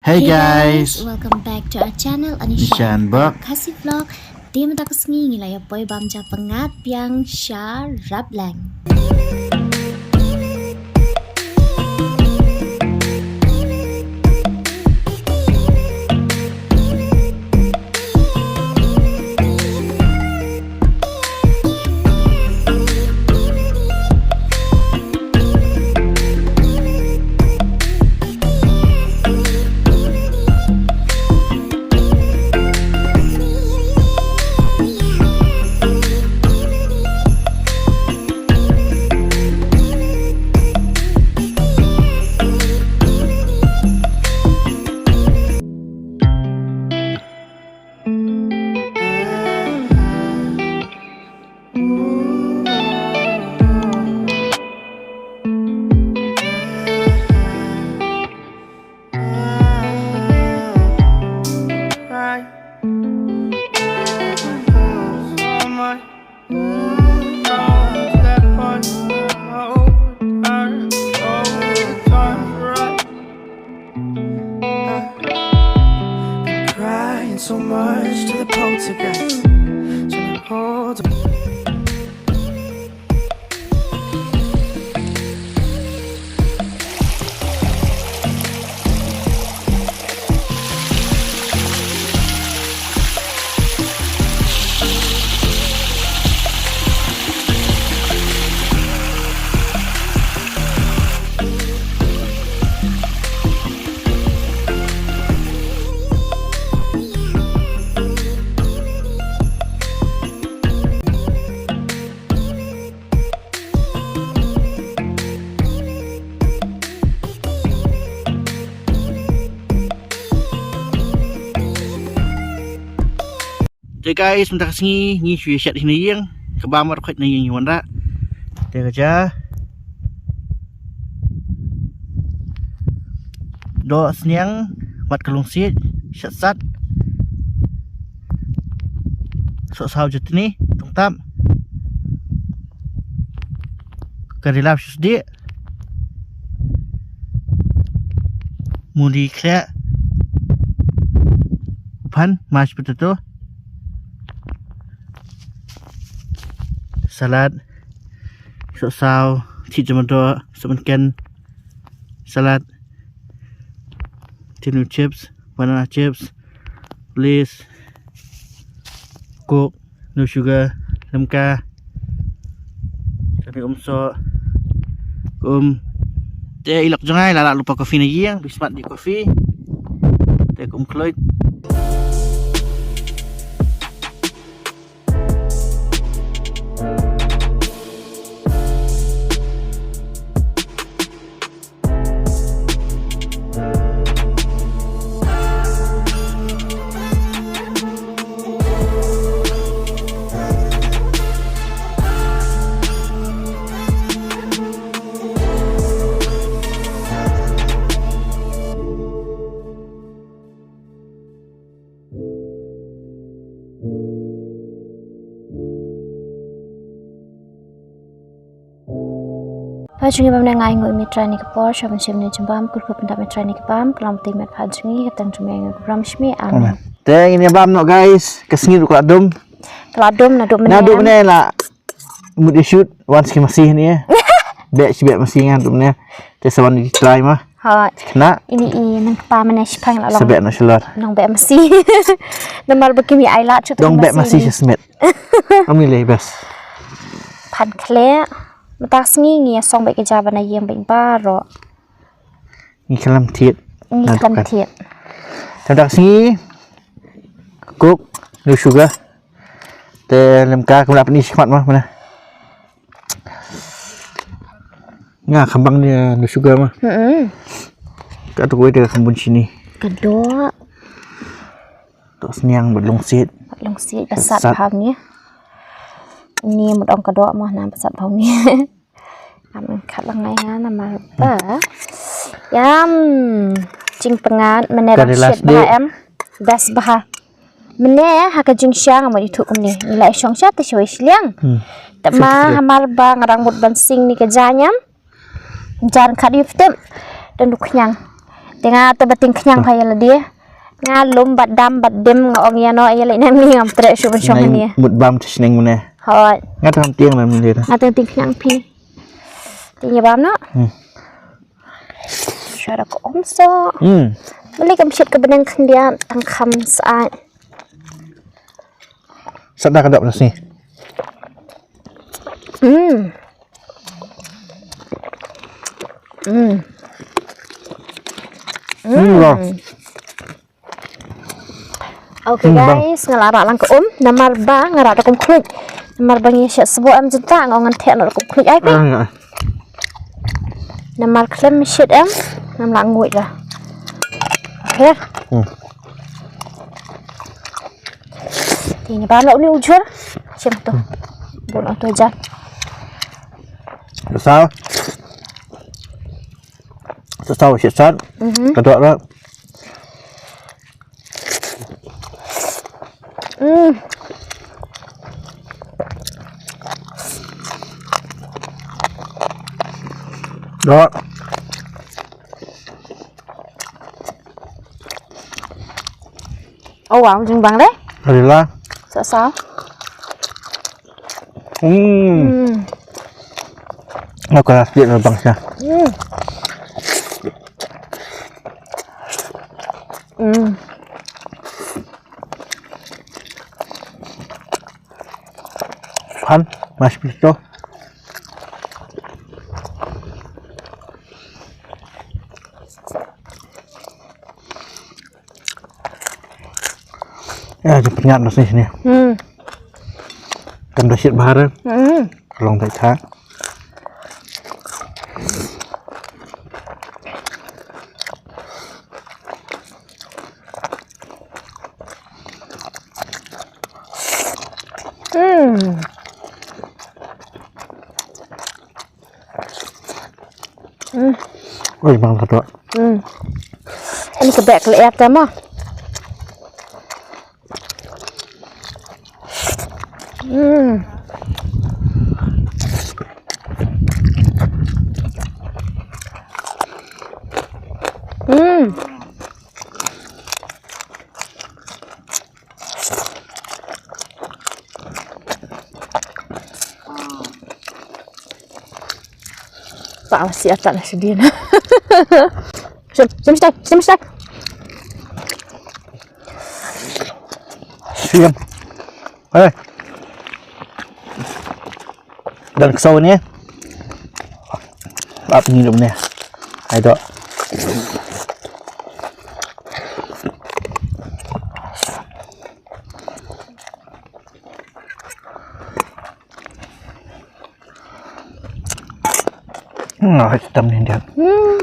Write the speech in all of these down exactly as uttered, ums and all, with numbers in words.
Hey guys, welcome back to our channel Anisha Nishan Bok Khasi Vlog. Te mynta ka sngi ngi la ïa poi bam ja pyngngad biang sha Raplang. Crying so much to the poltergeist. So hold on. Te guys, mynta ka sngi ngi shu ïa shet hi na ïing, ka bam mar khoit na ïing ïa wanrah. Te ka ja doh sniang, wat ka lungsiej shet sat. Soh saw jatni tungtap. Ka rilap shu sdieh. Muri khleh. Phan mashed potato. Salad. Soh saw, thit jamadoh, sohmynken. Salad. Tin chips, banana chips. Lays. Coke, no sugar, lemka. Kane um soh. Um. Te i lok jong nga i la lah lypa coffee na ïing, bit smat dih coffee. Te kum khluit. Pha jong ngi bam ne nga ai nguh ïa me Trai ne ka por, sha ban shem ne jingbam, kyrkhu pyndap me Trai ne ka bam, ka long ba tei met pha jong ngi, ka tang jong me nga kubram shmi, amen. Amen. Te ngin ïa bam noh guys, ka sngi ruh ka la dum. Ka la dum, naduh mynne. Naduh mynne la mut ïa shoot, wan shi masi ne. Beh shi beh masi ngan dum ne. Te sa wan ïa try ma. Hooid. Kena. Ini i nang kpa mynne shipang la long. Sa beh noh shalor. Nang beh masi. Namar ba kim ïa ai lad shu. Dong beh masi sha smet. Ami lei best. Phan khleh. Mynta ka sngi ngi ïa song beit ka ja ba na ïing beit baroh. Ngi khlem thied. Ngi khlem thied. Mynta ka sngi. Coke, no sugar. Te lemka kumla pyni shakhmat ma, mana. Nga kham bang ne, no sugar ma. Hmm. Ka tu koi te kham bun shini. Ka doh. Doh sniang bad lungsiej. Bad lungsiej, ba sat bha ne. Ni mut ong ka doh ma, na ba sat bha ne. Am khat lang ngai ha namar ba. Yam. Jingpyngngad mynne dang shet bha em. Best bha. Mynne ha ka jingshisha nga mut ïathuh kumne. Ngi la ïa shong sha te shawei shiliang. Te ma hamar ba nga dang mut ban sing ne ka ja nyam. Jan khat ïa phi tip. Dang duk khñiang. Te nga te ba ting khñiang pha ïa lade. Nga lum bad dam bad dim nga ong ïa no ïa leh ne mi ngam treh shu ban shong hangne. Mut bam te shneng mane. Hooid. Nga te ngam tieng na mane. Nga te ting khñiang phi. Te ïa bam no. Hmm. Shara ko om so. Hmm. Beli kam shit ka beneng khyndiat tang kham sa. Sa da ka dap na sini. Hmm. Hmm. Hmm, wah. Okay, hmm, bang. Guys, nga la rah lang ka um namar ba nga rah da kum khluit. Namar ba ngi shet sbo em jenta nga ngan theh na da kum khluit ai pe. Ah, nga. Namar khlem shet em nam la nguit la. Okay. Hmm. Te ngi ba la uni ujur. Shem to. Hmm. Bun to jan. Sa. Sa sa shet sat. Mhm. Ka dok la. Mm. Dok. Oh wow, jingbang deh. Alhamdulillah. Sa sa. Hmm. Hmm. Nga keras sikit lah bang sah. Hmm. Hmm. Han, mas pisto. Ya, dia penyat nasi sini. Hmm. Kan dah shit bahar. Hmm. Long tai tha. Hmm. Hmm. Oi, bang satu. Hmm. Ini kebek le ya tama. Hmm. Hmm. Pak masih atas nasi dia. Sim, sim stai, sim stai. Siam. Hei. Dan kesau ni. Ap ni dum ni. Hai dok. Hmm, hai tam ni dia. Hmm.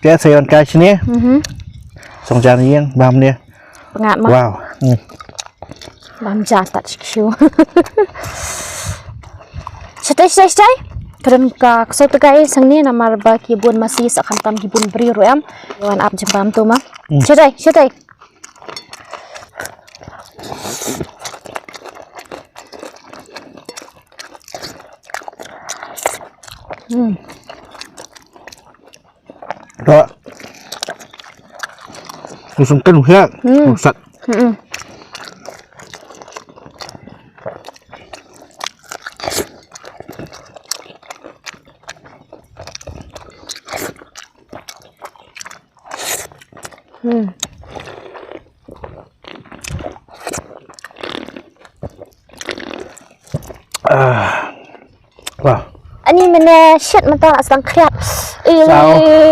Te sa ïa wan kai shane. Mhm. Song jan ïing bam ne. Pyngat ma. Wow. Hmm. Bam ja tat shi kyu. Shatai, shatai, shatai. Ka don ka ksew tkai sangne namar ba ki bun masi sa khamtam ki bun briew ruh em. Wan ap jingpam tu ma. Hmm. Shatai, shatai. Hmm. Dah. Langsung kan usia. Hmm. Sat. Hmm. Hmm. Ah. Wah. Ani mene shit mata la sdang khriat. Eh,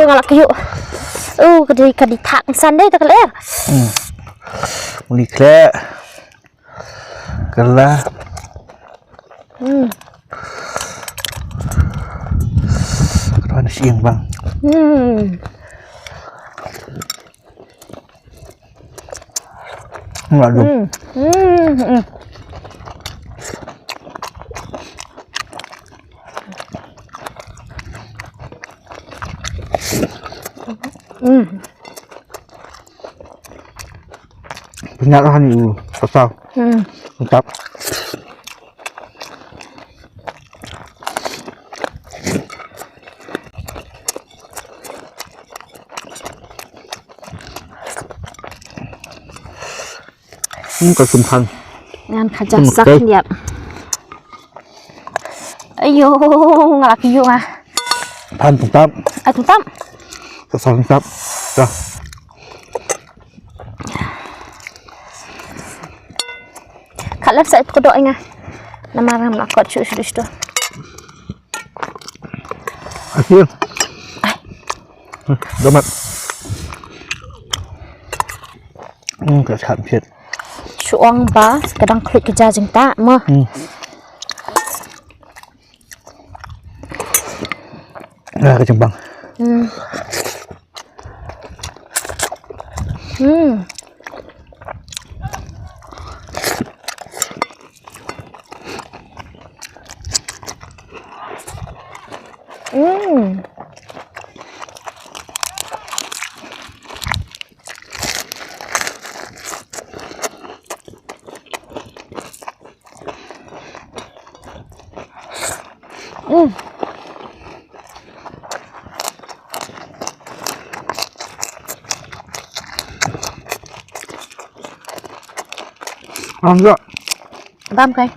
nga la kyu. Oh, kadi kadi thak san dei ta kler. Hmm. Uni kler. Kala. Hmm. Kala na siang bang. Hmm. Aduh. Hmm. Hmm. Hmm. Hmm. Pynïar hani u pasal. Hmm. Mantap. Hmm, ka sum phan. Ngan khaja sak niap. Ayo, ngalak yu nga. Phan tungtap. Ai tungtap. Ka sum tungtap. Dah. Khalap sa itu dok inga. Nama ram lakot shu shu shu. Akhir. Domat. Hmm, ka shat shit. Shu ong ba ka dang khluit ka ja jingta mo. Hmm. Ah, ka jingpang. Hmm. Hmm. Hmm. Hmm. Bam kai.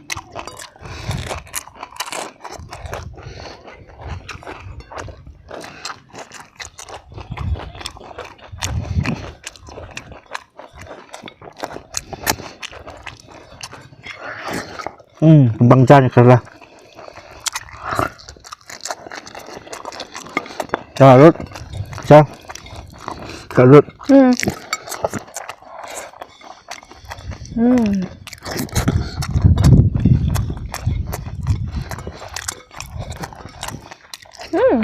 Hmm, bang jan ka la. Ka lut. Ka. Ka lut. Hmm. Hmm. Hmm.